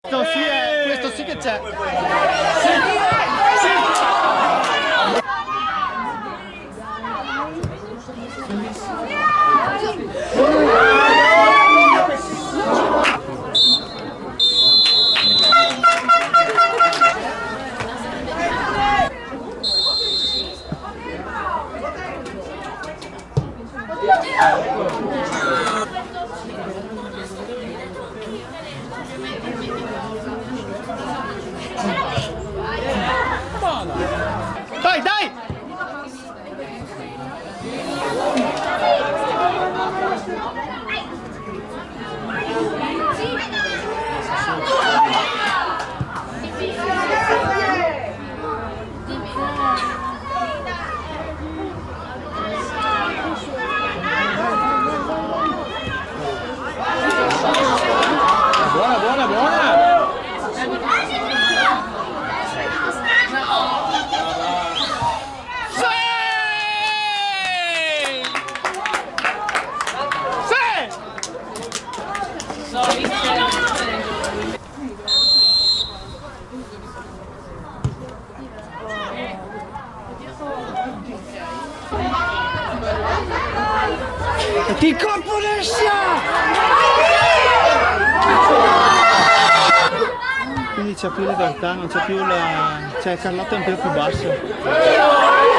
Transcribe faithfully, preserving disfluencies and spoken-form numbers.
Questo sì, eh, questo sì che c'è. Dai, dai! Bona, bona, bona! Sì! Sì! Ti colpo nel sia! Quindi c'è più libertà, non c'è più la, cioè, Carlotta è un pelo più basso.